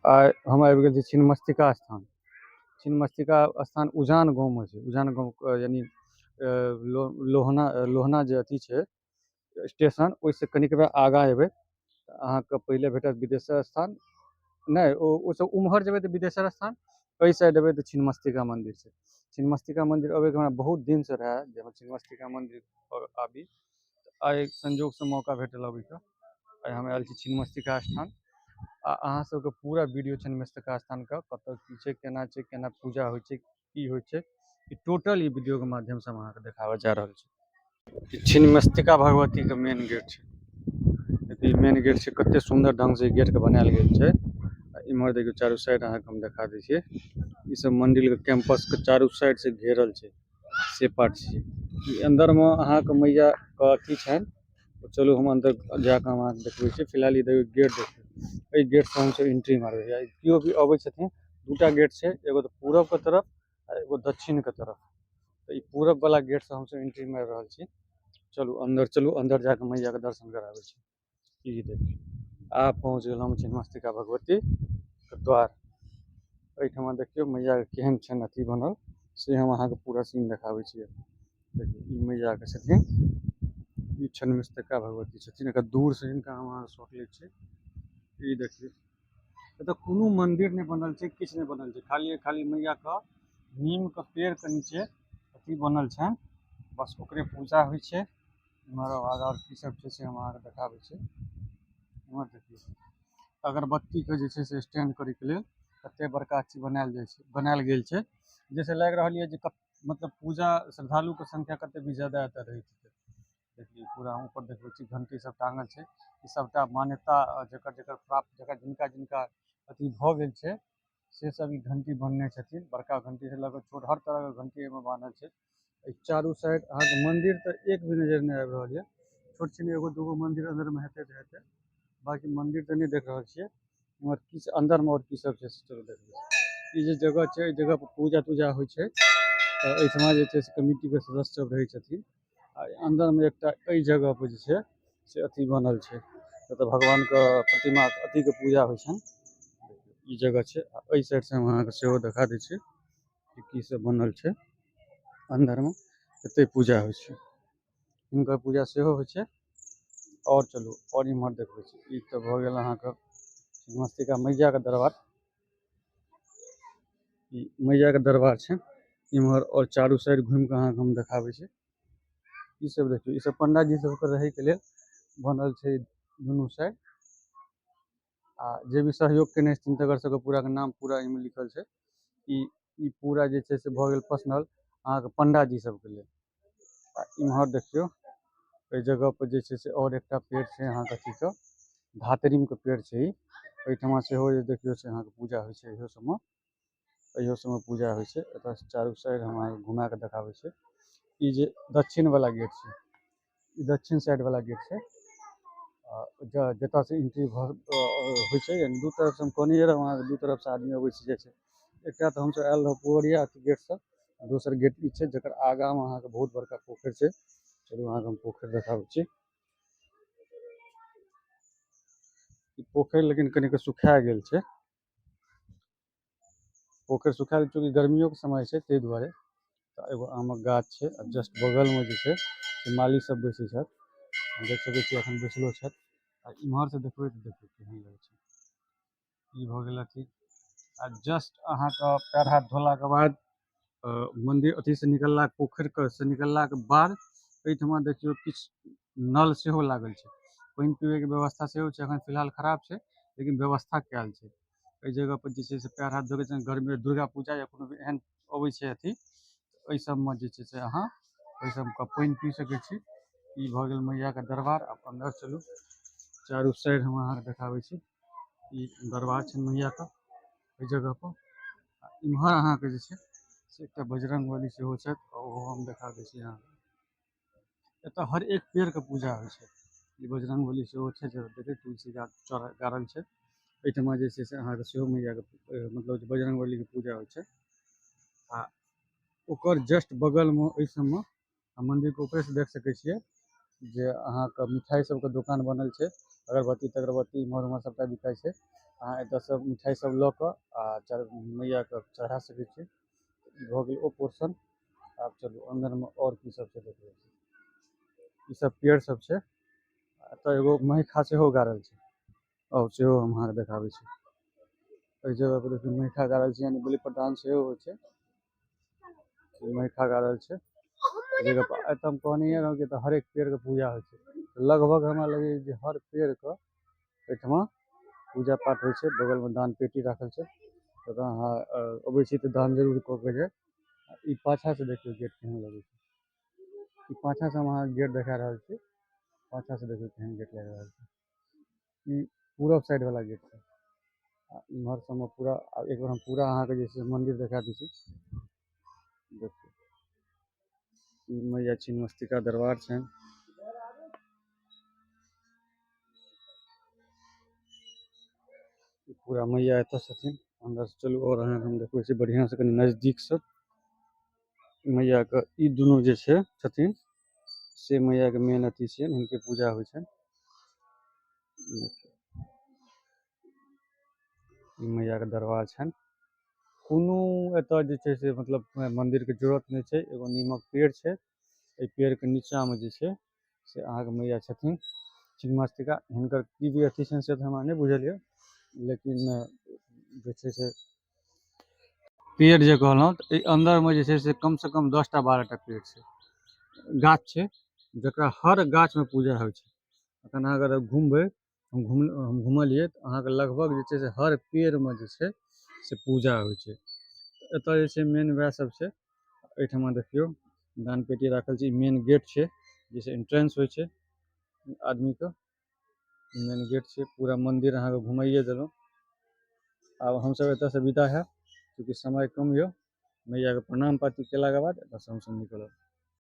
आइ हम आबि गेल छी छिन्नमस्तिका स्थान। छिन्नमस्तिका स्थान उजान गाँवमे छै। उजान गाँव यानी लोहना लोहना जे अथी छै स्टेशन, ओहिसँ कनिकबे आगाँ एबै तऽ अहाँके पहिले भेटत बिदेश्वर स्थान। नहि, ओ ओहिसँ उम्हर जेबै तऽ बिदेश्वर स्थान, एहि साइड एबै तऽ छिन्नमस्तिका मन्दिर छै। छिन्नमस्तिका मन्दिर अबैके हमरा बहुत दिनसँ रहए जे हम छिन्नमस्तिका मन्दिर पर आबी। आइ संजोगसँ मौका भेटल अबैके। आइ हम आयल छी छिन्नमस्तिका स्थान आ अहाँ सबके पूरा वीडियो छिन्नमस्तिका स्थानके कतऽ की छै, केना छै, केना पूजा होइ छै, की होइ छै, ई टोटल ई वीडियोके माध्यमसँ हम अहाँके देखाबऽ जा रहल छी। ई छिन्नमस्तिका भगवतीके मेन गेट छै। ई मेन गेट छै, कते सुन्दर ढंग से ई गेटके बनायल गेल छै। आ इम्हर देखियौ, चारू साइड अहाँके हम देखा दै छी। ई सब मंदिर के कैंपस के चारू साइड से घेरल छै, से पार्ट छै। ई अंदर में अहाँके मैया के अथी छनि। चलू, हम अंदर जाके हम अहाँके देखबै छी। फिलहाल ई देखियौ, गेट देखियौ। एहि गेट से हमसब एंट्री मारबै। केओ भी अबै छथिन, दूटा गेट छै, एगो तऽ पूरब के तरफ आ एगो दक्षिण के तरफ। तऽ ई पूरब वाला गेट से हमसब एंट्री मारि रहल छी। चलू, अंदर चलू, अंदर जाके मैया के दर्शन कराबै छी। ई देखियौ, आब पहुँच गेलहुँ हम छिन्नमस्तिका भगवती के द्वार। एहिठमा देखियौ, मैया के केहन छनि अथी बनल, से हम अहाँके पूरा सीन देखाबै छी। देखियौ, ई मैया के छथिन, ई छिन्नमस्तिका भगवती छथिन। एकर दूर से हिनका हम अहाँ शॉट लै छी। ई देखियौ, एतऽ कोनो मंदिर नहि बनल छै, किछु नहि बनल छै। खाली खाली मैया के नीम के पेड़ के नीचे अथी बनल छनि, बस ओकरे पूजा होइ छै। इम्हर आगाँ आओर की सब छै से हम अहाँके देखाबै छी। इम्हर देखियौ, अगरबत्तीके जे छै से स्टैंड करैके लेल कते बड़का अथी बनायल जाइ छै, बनायल गेल छै, जाहिसँ लागि रहल यऽ जे मतलब पूजा श्रद्धालुके संख्या कते भी ज्यादा एतऽ रहैत हेतै। देखियौ, पूरा ऊपर देखबै छी, घंटी सब टांगल छै। ई सबटा मान्यता जकर जकर प्राप्त, जकर जिनका जिनका अथी भऽ गेल छै, से सब ई घंटी बन्हने छथिन। बड़का घंटी से लऽ कऽ छोट, हर तरहके घंटी एहिमे बान्हल छै। एहि चारू साइड अहाँके मंदिर तऽ एक भी नजर नहि आबि रहल यऽ। छोट छिन एगो दूगो मंदिर अंदरमे हेतै तऽ हेतै, बाकी मंदिर तऽ नहि देख रहल छियै। इम्हर की अंदरमे आओर की सब छै से चलू देखबै। ई जे जगह छै, एहि जगह पर पूजा तूजा होइ छै, तऽ एहिठमा जे छै से कमिटीके सदस्य सब रहै छथिन। आ अंदरमे एकटा एहि जगह पर जे छै से अथी बनल छै, जतऽ भगवानके प्रतिमा अथीके पूजा होइ छनि। ई जगह छै। आ एहि साइड से हम अहाँके सेहो देखा दै छी कि की सब बनल छै अंदरमे। एतै पूजा होइ छै, हिनकर पूजा सेहो होइ छै। आओर चलू, आओर इम्हर देखबै छी। ई तऽ भऽ गेल अहाँके छिन्नमस्तिका मैयाके दरबार। ई मैयाके दरबार छै। इम्हर आओर चारू साइड घुमि कऽ अहाँके हम देखाबै छी। ई सब देखियौ, ई सब पंडाजी सबके रहैके लेल बनल छै दुनू साइड। आ जे भी सहयोग केने छथिन, तकर सबके पूरा के नाम पूरा एहिमे लिखल छै। ई ई पूरा जे छै से भऽ गेल पर्सनल अहाँके पंडाजी सबके लेल। आ इम्हर देखियौ, एहि जगह पर जे छै से आओर एकटा पेड़ छै अहाँके अथीके, धातरीम के पेड़ छै ई। एहिठमा सेहो जे देखियौ से अहाँके पूजा होइ छै। इहो सबमे पूजा होइ छै। एतऽ चारू साइड हम अहाँके घुमा कऽ देखाबै छी। ई जे दक्षिण वाला गेट छै, ई दक्षिण साइड वाला गेट छै, जतऽ से एंट्री भऽ होइ छै। यानी दू तरफ से हम कहने रहौं अहाँके, दू तरफ से आदमी अबै छै जाइ छै। एकटा तऽ हमसब आयल रहौं पुबरिया गेट से, दोसर गेट ई छै, जकर आगाँ मे अहाँके बहुत बड़का पोखरि छै। चलू, अहाँके हम पोखरि देखाबै छी। ई पोखरि लेकिन कनिक सुखा गेल छै। पोखरि सुखायल, चूँकि गर्मियोके समय छै ताहि दुआरे। तऽ एगो आमक गाछ छै आ जस्ट बगलमे जे छै से माली सब बैसै छथि। देख सकै छियै, एखन बैसलो छथि। आ इम्हर से देखबै तऽ देखियौ केहन लगै छै। ई भऽ गेल अथी। आ जस्ट अहाँके पैर हाथ धोलाके बाद, मंदिर अथी से निकलला, पोखरि से निकललाके बाद एहिठमा देखियौ, किछु नल सेहो लागल छै। पानि पीबैके व्यवस्था सेहो छै। एखन फिलहाल खराब छै, लेकिन व्यवस्था कयल छै। एहि जगह पर जे छै से पैर हाथ धोके छै। गर्मी, दुर्गा पूजा या कोनो भी एहन अबै छै अथी, एहि सबमे जे छै से अहाँ ओहि सबके पानि पी सकै छी। ई भऽ गेल मैयाके दरबार। आब अन्दर चलू। चारू साइड हम अहाँके देखाबै छी। ई दरबार छै मैयाके एहि जगह पर। आ इम्हर अहाँके जे छै से एकटा बजरंगबली सेहो छथि, ओहो हम देखा दै छी अहाँके। एतऽ हर एक पेड़के पूजा होइ छै। ई बजरंगबली सेहो छै जे देखै, तुलसी गाछ चढ़ गाड़ल छै। एहिठमा जे छै से अहाँके सेहो मैयाके, मतलब बजरंगबलीके पूजा होइ छै। आ ओकर जस्ट बगलमे ओहि सबमे मन्दिरके ऊपरेसँ देख सकै छियै जे अहाँके मिठाइ सबके दोकान बनल छै। अगरबत्ती तगरबत्ती इम्हर उम्हर सबटा बिकाइ छै। अहाँ एतऽसँ मिठाइ सब लऽ कऽ आ मैयाके चढ़ा सकै छी। ई भऽ गेल ओ पोर्शन। आब चलू अन्दरमे आओर की सब छै देखबै। ई सब पेड़ सब छै। एतऽ एगो महिखा सेहो गाड़ल छै, आओर सेहो हम अहाँके देखाबै छी। एहि जगह पर देखियौ महिखा गाड़ल छै, यानी बलि प्रदान सेहो होइ छै। महिखा गाड़ल छै जगह पर। एतऽ हम कहनिये रहौं कि एतऽ हरेक पेड़के पूजा होइ छै। लगभग हमरा लगैए जे हर पेड़के एहिठमा पूजा पाठ होइ छै। बगलमे दान पेटी राखल छै, तऽ अहाँ अबै छी तऽ दान जरूर कऽ के जायब। ई पाछाँ से देखियौ गेट केहन लगै छै। ई पाछाँ से हम अहाँके गेट देखा रहल छी। पाछाँ से देखियौ केहन गेट लागि रहल छै। ई पूरब साइड वाला गेट छै। आ इम्हर सबमे पूरा एक बेर हम पूरा अहाँके जे छै मंदिर देखा दै छी। देखियौ ई मैया छिन्नमस्तिका दरबार छनि। ई पूरा मैया एतऽ छथिन। अन्दर से चलू आओर अहाँके हम देखबै छी बढ़िआँ से कनि नजदीक से मैयाके। ई दुनू जे छै छथिन से मैयाके मेन अथी छियनि, हुनके पूजा होइ छनि। ई मैयाके दरबार छनि। कोनो एतऽ जे छै से मतलब मन्दिरके जरूरत नहि छै। एगो नीमक पेड़ छै, एहि पेड़के नीचाँमे जे छै से अहाँके मैया छथिन छिन्नमस्तिका। हिनकर की भी अथी छनि से तऽ हमरा नहि बुझल यऽ, लेकिन जे छै से पेड़ जे कहलहुँ तऽ एहि अन्दरमे जे छै से कमसँ कम 10टा 12टा पेड़ छै, गाछ छै, जकरा हर गाछमे पूजा होइ छै। एखन अहाँ अगर घुमबै, हम घुमलियै तऽ अहाँके लगभग जे छै से हर पेड़मे जे छै से पूजा होइ छै। एतऽ जे छै मेन वएह सब छै। एहिठमा देखियौ दान पेटी राखल छै। ई मेन गेट छै जाहिसँ एंट्रेंस होइ छै आदमीके। मेन गेट छै। पूरा मंदिर अहाँके घुमाइए देलहुँ। आब हमसब एतऽसँ विदा हैब, चूँकि समय कम यऽ। मैयाके प्रणाम पाती केलाके बाद एतऽसँ हमसब निकलब।